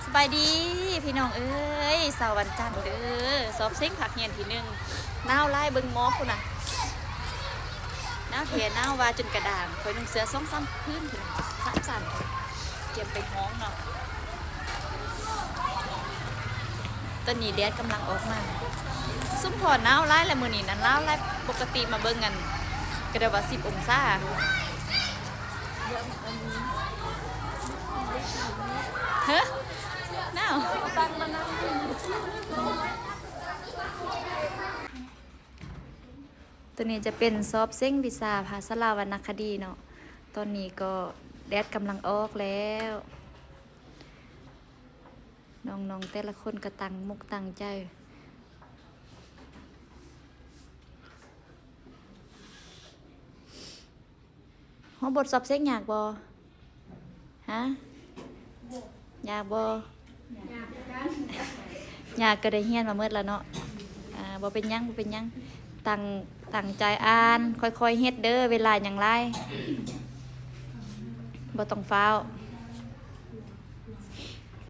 ສະບາຍດີພີ່ນ້ອງເອີຍ ເຊົ້າວັນຈັນເດີ ສອບເສັງພາກຮຽນທີໜຶ່ງ ໜາວຫຼາຍ ເບິ່ງໝອກພຸ້ນນະ ໜາວແທ້ໜາວວ່າຈົນກະດ້າງ ຂ້ອຍນຸ່ງເສື້ອສອງສາມຜືນພຸ້ນນະ ສາມຊັ້ນ ກຽມໄປຫ້ອງເນາະ. ຕອນນີ້ແດດກຳລັງອອກມາ ຊຸມພໍ່ໜາວຫຼາຍແຫຼະມື້ນີ້ນະ ໜາວຫຼາຍ ປົກກະຕິມາເບິ່ງອັນ ກະໄດ້ວ່າສິບອົງສາ ຮະ ໜາວ. ໂຕນີ້ຈະເປັນສອບເສັງວິຊາພາສາລາວວັນນະຄະດີເນາະ ຕອນນີ້ກໍແດດກຳລັງອອກແລ້ວ ນ້ອງໆແຕ່ລະຄົນກໍຕັ້ງອົກຕັ້ງໃຈ. ຫົວບົດສອບເສັງຍາກບໍ່? ຮະ? ຍາກບໍ່? ຍາກຄືກັນ ຍາກກໍໄດ້ຮຽນມາໝົດລະເນາະ. ອ່າ ບໍ່ເປັນຫຍັງ ບໍ່ເປັນຫຍັງ ຕັ້ງ ຕັ້ງໃຈອ່ານ ຄ່ອຍໆເຮັດເດີ ເວລາຍັງຫຼາຍ ບໍ່ຕ້ອງຟ້າວ.